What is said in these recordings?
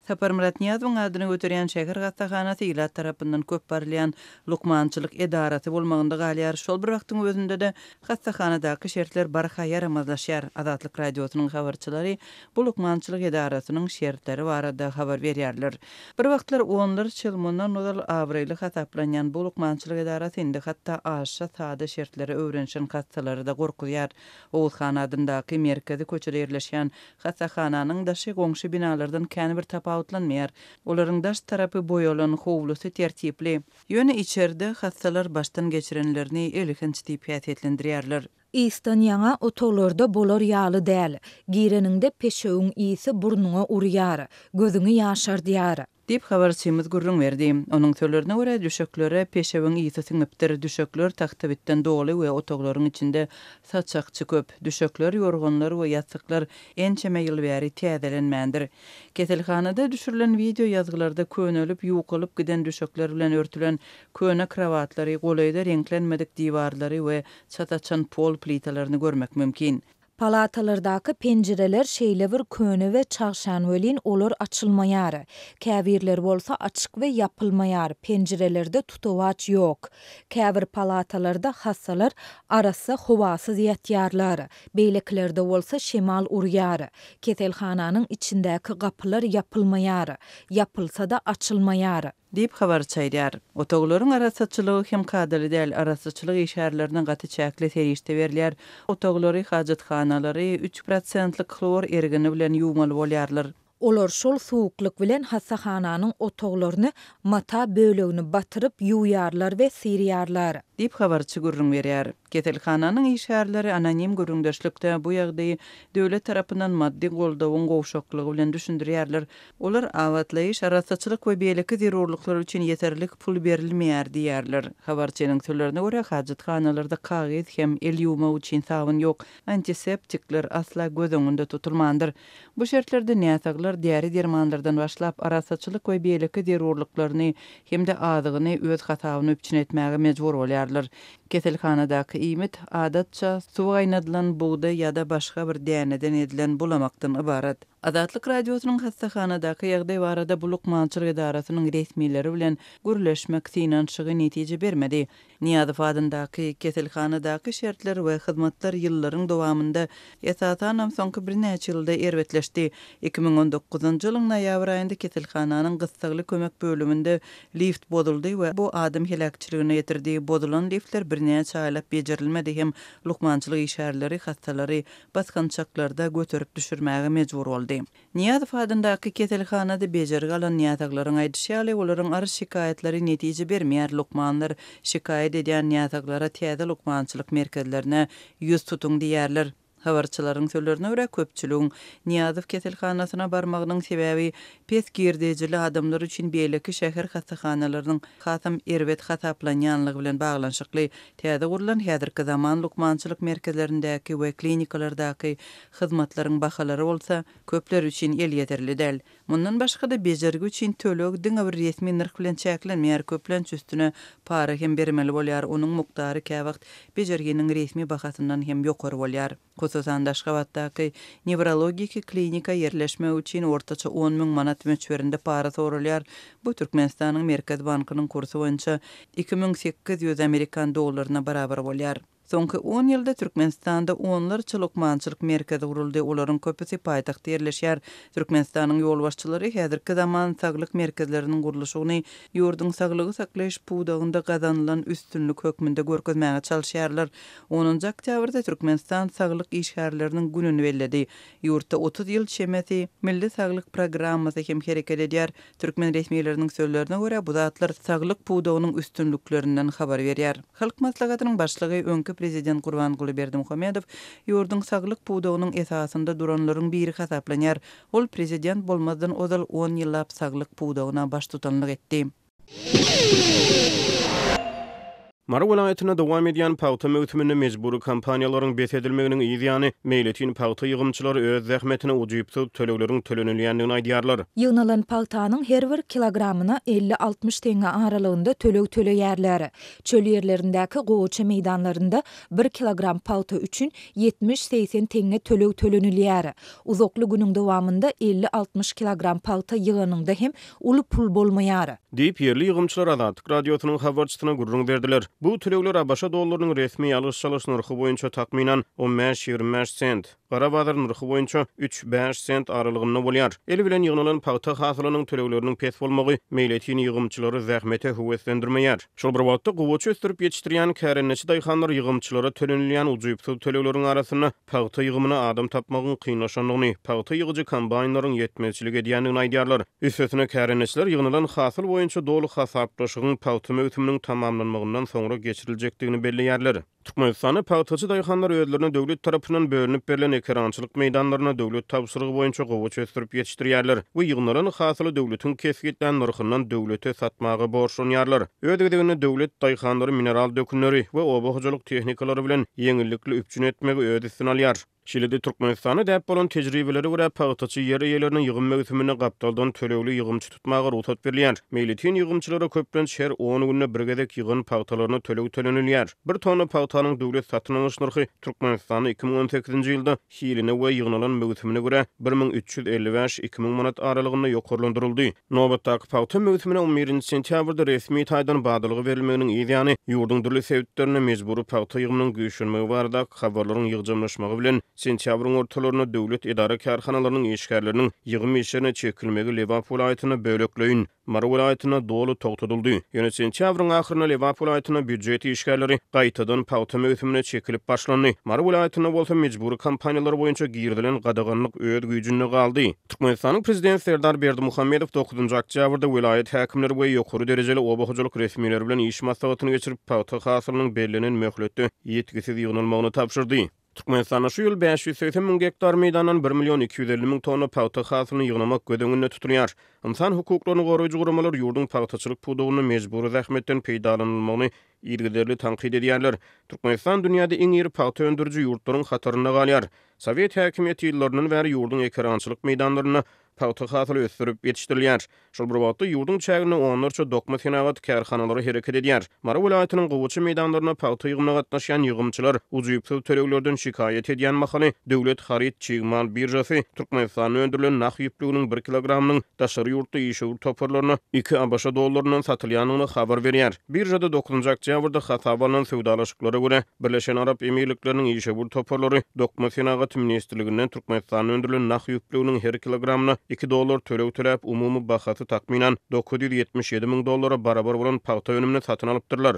Saparmyrat Nyýazowyň adyny göterýän şäher hassahanasy ilat tarapyndan köp barylýan lukmançylyk edarasy bolmagynda galýar. Şol bir wagtyň özünde-de, hassahanadaky şertler barha ýaramazlaşýar. Azatlyk Radiosynyň habarçylary bu lukmançylyk edarasynyň şertleri barada habar berýärler. Bir wagtlar onlarça ýyl mundan ozal abraýly hasaplanýan bu lukmançylyk edarasy indi hatda aşa sada şertlere öwrenişen hassalary-da gorkuzýar. Oguzhan adyndaky merkezi köçede ýerleşýän Hassahananyň daşy goňşy binalardan kän bir tapawutlanmaýar. Olaryň daş tarapy boýalan, howlusy tertipli. Ýöne içerde hassalar başdan geçirenlerini elhenç diýip häsiýetlendirýärler. Ysdan ýaňa otaglarda bolar ýaly däl. Gireniňde peşewiň ysy burnuňa urýar, gözüňi ýaşardýar. Diýip, habarçymyz gürrüň berdi. Onuň sözlerine görä, düşeklere peşewiň ysy siňipdir, düşekler tagtabitden doly we otaglaryň içinde saçakçy köp. Düşekler, ýorganlar we ýassyklar ençeme ýyl bäri täzelenmändir. Keselhanada düşürilen wideo ýazgylarda könelip, ýukalyp giden düşekler bilen örtülen köne krowatlary, golaýda reňklenmedik diwarlary we çat açan pol plitalaryny görmek mümkin. Palatalardaky penjireler şeýle bir köne we çagşan welin olar açylmaýar. Käbirleri bolsa açyk we ýapylmaýar, penjirelerde tutawaç ýok. Käbir palatalarda hassalar arassa howasyz ýatýarlar, beýlekilerde bolsa şemal urýar. Keselhananyň içindäki gapylar ýapylmaýar, ýapylsa-da açylmaýar. Diýip, habarçy aýdýar. Otaglaryň arassaçylygy hem kadaly däl, arassaçylyk işgärlerine gaty çäkli serişde berilýär. Otaglary, hajathanalary üç prosentlik hlor ergini bilen ýuwmaly bolýarlar. Olar şol suwuklyk bilen hassahananyň otaglaryny mata bölegini batyryp ýuwýarlar we syrýarlar. Diýip, habarçy gürrüň berýär. Keselhananyň işgärleri anonim gürrüňdeşlikde bu ýagdaýy döwlet tarapyndan maddy goldawyň gowşaklygy bilen düşündirýärler. Olar abatlaýyş, arassaçylyk we beýleki zerurlyklar üçin ýeterlik pul berilmeýär diýýärler. Habarçynyň sözlerine görä, hajathanalarda kagyz hem el ýuwmak üçin sabyn ýok, antiseptikler asla göz öňünde tutulmandyr. Bu şertlerde näsaglar däri-dermanlardan başlap, arassaçylyk we beýleki zerurlyklaryny hem-de azygyny öz hasabyna üpjün etmäge mejbur bolýarlar. Keselhanadaky iýmit, adatça, suwa gaýnadylan bugdaý ýa-da başga bir däneden edilen bulamakdan ybarat. Azatlyk Radiosynyň hassahanadaky ýagdaý barada bu lukmançylyk edarasynyň resmileri bilen gürleşmek synanyşygy netije bermedi. Nyýazow adyndaky keselhanadaky şertler we hyzmatlar ýyllaryň dowamynda, esasanam soňky birnäçe ýylda erbetleşdi. 2019-njy ýylyň noýabr aýynda keselhananyň gyssagly kömek bölüminde lift bozuldy we bu adam heläkçiligine getirdi. Bozulan liftler birnäçe aýlap bejerilmedi hem lukmançylyk işgärleri hassalary basgançaklarda göterip düşürmäge mejbur boldy. Nyýazow adyndaky keselhanada bejergi alan näsaglaryň aýdyşy ýaly, olaryň arz-şikaýatlary netije bermeýär, lukmanlar şikaýat edýän näsaglara täze lukmançylyk merkezlerine ýüz tutuň diýýärler. Habarçylaryň sözlerine görä, köpçüligiň Nyýazow keselhanasyna barmagynyň sebäbi pes girdejili adamlar üçin beýleki şäher hassahanalarynyň hasam erbet hasaplanýanlygy bilen baglanyşykly. Täze gurlan häzirki zaman lukmançylyk merkezlerindäki we klinikalardaky hyzmatlaryň bahalary bolsa, köpler üçin elýeterli däl. Mundan başga-da, bejergi üçin töleg diňe bir resmi nyrh bilen çäklenmeýär, köplenç üstüne para hem bermeli bolýar, onuň mukdary käwagt bejerginiň resmi bahasyndan hem ýokary bolýar. Hususan-da, Aşgabatdaky newrologiki klinika ýerleşmek üçin ortaça 10 müň manat möçberinde para soralýar, bu Türkmenistanyň Merkezi bankynyň kursy boýunça 2800 amerikan dollaryna barabar bolýar. Soňky on ýylda Türkmenistanda onlarça lukmançylyk merkezi guruldy, olaryň köpüsi paýtagtda ýerleşýär. Türkmenistanyň ýolbaşçylary häzirki zaman saglyk merkezleriniň gurluşygyny ýurduň saglygy saklaýyş pudagynda gazanylan üstünlik hökmünde görkezmäge çalyşýarlar. Onunjy oktýabrda Türkmenistan saglyk işgärleriniň gününi belledi. Ýurtda 30 ýyl çemesi Milli saglyk programmasy hem hereket edýär. Türkmen resmileriniň sözlerine görä, bu zatlar saglyk pudagynyň üstünliklerinden habar berýär. Halk Maslahatynyň Başlygy, öňki Prezident Gurbanguly Berdimuhamedow ýurduň saglyk pudagynyň esasynda duranlaryň biri hasaplanýar. Ol prezident bolmazdan ozal on ýyllap saglyk pudagyna baştutanlyk etdi. Mary welaýatynda dowam edýän pagta möwsüminde mejbury kampaniýalaryň bes edilmeginiň yz ýany, meýletin pagta ýygymçylary öz zähmetine ujypsyz tölegleriň tölenilýändigini aýdýarlar. Ýygnalan pagtanyň her bir kilogramyna elli-altmyş teňňe aralygynda töleg töleýärler. Çöl ýerlerindäki gowaça meýdanlarynda bir kilogram pagta üçin ýetmiş-segsen teňňe töleg tölenilýär. Uzakly günüň dowamynda elli-altmyş kilogram pagta ýyganyňda hem uly pul bolmaýar. Diýip, ýerli ýygymçylar Azatlyk Radiosynyň habarçysyna gürrüň berdiler. Bu tölegler ABŞ dollarynyň resmi alyş-çalyş nyrhy boýunça takmynan on bäş-ýigrimi bäş sent, gara bazar nyrhy boýunça üç-bäş sent aralygynda bolýar. El bilen ýygnalan pagta hasylynyň tölegleriniň pes bolmagy meýletin ýygymçylary zähmete höweslendirmeýär. Şol bir wagtda, gowaça ösdürip ýetişdirýän kärendeçi daýhanlar ýygymçylara tölenilýän ujypsyz tölegleriň arasynda pagta ýygymyna adam tapmagyň kynlaşandygyny, pagta ýygyjy kombaýnlaryň ýetmezçilik edýändigini aýdýarlar. Üstesine, kärendeçiler ýygnalan hasyl boýunça doly hasaplaşygyň pagta möwsüminiň tamamlanmagyndan soňra geçiriljekdigini belleýärler. Türkmenistanda pagtaçy daýhanlar özlerine döwlet tarapyndan bölünip berlen ekerançylyk meýdanlarynda döwlet tabşyrygy boýunça gowaça ösdürip ýetişdirýärler we ýygnalan hasyly döwletiň kesgitlän nyrhyndan döwlete satmaga borçlanýarlar. Öz gezeginde döwlet daýhanlary mineral dökünleri we oba hojalyk tehnikalary bilen ýeňillikli üpjün etmegi öz üstüne alýar. Şeýle-de Türkmenistanda däp bolan tejribelere görä, pagtaçy ýer eýelerine ýygym möwsüminde gapdaldan tölegli ýygymçy tutmaga rugsat berilýär. Meýletin ýygymçylara köplenç her on günde bir gezek ýygan pagtalaryna töleg tölenilýär. Bir tonna pagtanyň döwlet satyn alyş nyrhy Türkmenistanda 2018-nji ýylda hiline we ýygnalan möwsümine görä 1355, 2000 manat aralygynda ýokarlandyryldy. Nobatdaky pagta möwsümine on birinji sentýabrda resmi taýdan badalga berilmeginiň yz ýany, ýurduň dürli sebitlerinde mejbury pagta ýygymynyň güýçlenmegi baradaky habarlaryň ýygjamlaşmagy bilen, sentýabryň ortalarynda döwlet edara-kärhanalarynyň işgärleriniň ýygym işlerine çekilmegi Lebap welaýatynda bölekleýin, Mary welaýatynda doly togtadyldy. Ýöne sentýabryň ahyrynda Lebap welaýatynda býujet işgärleri gaýtadan pagta möwsümine çekilip başlandy. Mary welaýatynda bolsa mejbury kampaniýalar boýunça girizilen gadaganlyk öz güýjünde galdy. Türkmenistanyň Prezidenti Serdar Berdimuhamedow dokuzynjy oktýabrda welaýat häkimleri we ýokary derejeli oba hojalyk resmileri bilen iş maslahatyny geçirip, pagta hasylynyň bellenen möhletde ýitgisiz ýygnalmagyny tabşyrdy. Türkmenistanda şu ýyl 580 müň gektar meýdandan bir million 250 müň tonna pagta hasylyny ýygnamak göz öňünde tutulýar. Ynsan hukuklaryny goraýjy guramalar ýurduň pagtaçylyk pudagynda mejbury zähmetden peýdalanylmagyny yzygiderli tankyt edýärler. Türkmenistan dünýäde iň iri pagta öndüriji ýurtlaryň hatarynda galýar. Sowet häkimiýeti ýyllaryndan bäri ýurduň ekerançylyk meýdanlarynda pagta hasyly ösdürip ýetişdirilýär. Şol bir wagtda, ýurduň çäginde onlarça dokma senagaty kärhanalary hereket edýär. Mary welaýatynyň gowaça meýdanlarynda pagta ýygymyna gatnaşýan ýygymçylar ujypsyz töleglerden şikaýat edýän mahaly, döwlet haryt çig mal biržasy Türkmenistanda öndürilen nah ýüplüginiň bir kilogramynyň daşary ýurtly işewür toparlaryna iki ABŞ dollaryndan satylýandygyny habar berýär. Biržada dokuzynjy oktýabrda hasaba alnan söwdalaşyklara görä, Birleşen Arap Emirlikleriniň işewür toparlary Dokma senagaty ministrliginden Türkmenistanda öndürilen nah ýüplüginiň her kilogramyna iki dollar töleg töläp, umumy bahasy takmynan 977 müň dollara barabar bolan pagta önümini satyn alypdyrlar.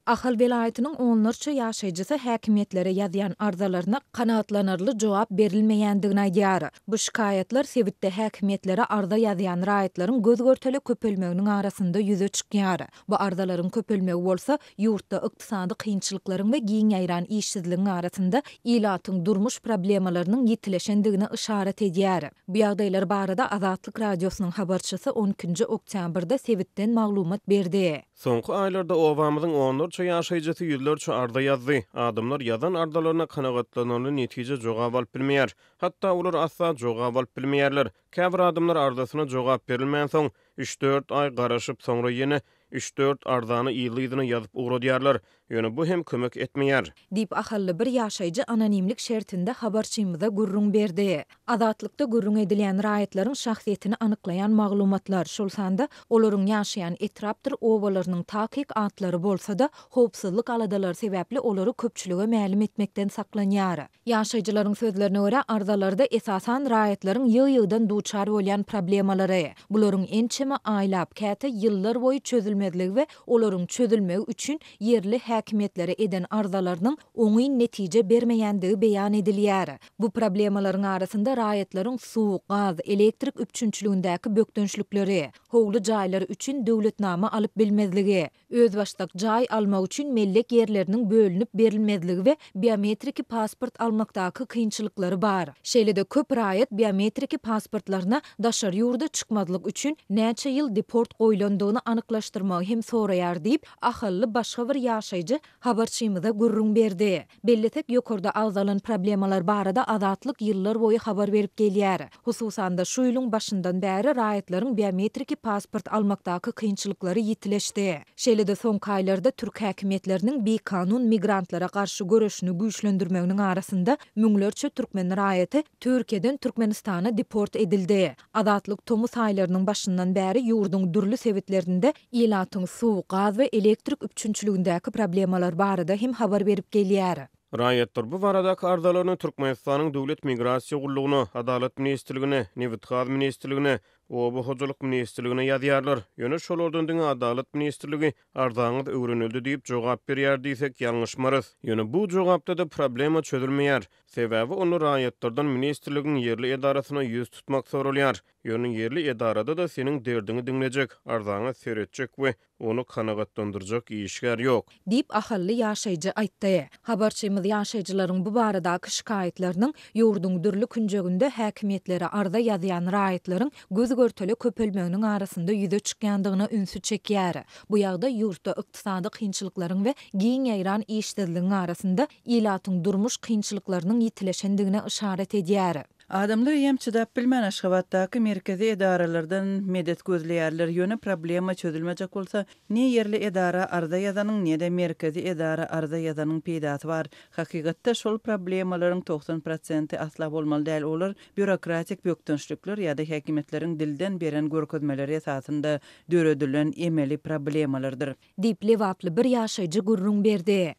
Ahal welaýatynyň onlarça ýaşaýjysy häkimiýetlere ýazýan arzalaryna kanagatlanarly jogap berilmeýändigini aýdýar. Bu şikaýatlar sebitde häkimiýetlere arza ýazýan raýatlaryň göz-görtele köpelmeginiň arasynda ýüze çykýar. Bu arzalaryň köpelmegi bolsa, ýurtda ykdysady kynçylyklaryň we giň ýaýran işsizligiň arasynda ilatyň durmuş problemalarynyň ýitileşendigine yşarat edýär. Bu ýagdaýlar barada Azatlyk Radiosynyň habarçysy on ikinji oktýabrda sebitden maglumat berdi. Soňky aýlarda obamyzyň onlarça ýaşaýjysy ýüzlerçe arza ýazdy. Adamlar ýazan arzalaryna kanagatlanarly netije jogap alyp bilmeýär. Hatda olar asla jogap alyp bilmeýärler. Käbir adamlar arzasyna jogap berilmänsoň, üç-dört aý garaşyp, soňra ýene üç-dört arzany yzly-yzyna ýazyp ugradýarlar. Ýöne bu hem kömek etmeýär. Diýip, ahally bir ýaşaýjy anonimlik şertinde habarçymyza gürrüň berdi. Azatlykda gürrüň edilýän raýatlaryň şahsyýetini anyklaýan maglumatlar, şol sanda olaryň ýaşaýan etrapdyr obalarynyň takyk atlary bolsa-da, howpsuzlyk aladalary sebäpli olary köpçülige mälim etmekden saklanýar. Ýaşaýjylaryň sözlerine görä, arzalarda esasan raýatlaryň ýygy-ýygydan duçar bolýan problemalary, bularyň ençeme aýlap, käte ýyllar boýy çözülmezligi we olaryň çözülmegi üçin ýerli. häkimiýetlere eden arzalarynyň oňyn netije bermeýändigi beýan edilýär. Bu problemalaryň arasynda raýatlaryň suw, gaz, elektrik üpjünçiligindäki bökdençlikleri, howly jaýlar üçin döwletnama alyp bilmezligi, özbaşdak jaý almak üçin mellek ýerleriniň bölünip berilmezligi we biometriki pasport almakdaky kynçylyklary bar. Şeýle-de köp raýat biometriki pasportlaryna daşary ýurda çykmazlyk üçin näçe ýyl deport goýlandygyny anyklaşdyrmagy hem soraýar diýip, ahally başga bir ýaşaýjy habarçymyza gürrüň berdi. Bellesek, ýokarda agzalan problemalar barada Azatlyk ýyllar boýy habar berip gelýär. Hususan-da, şu ýylyň başyndan bäri raýatlaryň biometriki pasport almakdaky kynçylyklary ýitileşdi. Şeýle-de soňky aýlarda türk häkimiýetleriniň bikanun migrantlara garşy göreşini güýçlendirmeginiň arasynda müňlerçe türkmen raýaty Türkiýeden Türkmenistana deport edildi. Azatlyk tomus aýlarynyň başyndan bäri ýurduň dürli sebitlerinde ilatyň suw, gaz we elektrik üpjünçiligindäki problemalar barada hem habar berip gelýär. Raýatlar bu baradaky arzalaryny Türkmenistanyň Döwlet migrasiýa gullugyna, Adalat ministrligine, Nebitgaz ministrligine, Oba hojalyk ministrligine ýazýarlar. Ýöne şolardan diňe Adalat ministrligi arzaňyz öwrenildi diýip jogap berýär diýsek ýalňyşmarys. Ýöne bu jogapda-da problema çözülmeýär. Sebäbi onda raýatlardan ministrligiň ýerli edarasyna ýüz tutmak soralýar. Ýöne ýerli edarada-da seniň derdiňi diňlejek, arzaňa seretjek we ony kanagatlandyrjak işgär ýok. Diýip, ahally ýaşaýjy aýtdy. Habarçymyz ýaşaýjylaryň bu baradaky şikaýatlarynyň ýurduň dürli künjeginde häkimiýetlere arza ýazýan raýatlaryň göz-görtele köpelmeginiň arasynda ýüze çykýandygyna ünsi çekýär. Bu ýagdaý ýurtda ykdysady kynçylyklaryň we giň ýaýran işsizligiň arasynda ilatyň durmuş kynçylyklarynyň ýitileşendigine yşarat edýär. Adamlar eýýäm çydap bilmän Aşgabatdaky merkezi edaralardan medet gözleýärler, ýöne problema çözülmejek bolsa, ne ýerli edara arza ýazanyň, ne-de merkezi edara arza ýazanyň peýdasy bar. Hakykatda şol problemalaryň 90 prosenti asla bolmaly däl, olar býurokratik bökdençlikler ýa-da häkimiýetleriň dilden beren görkezmeleri esasynda döredilen emeli problemalardyr. Diýip, lebaply bir ýaşaýjy gürrüň berdi.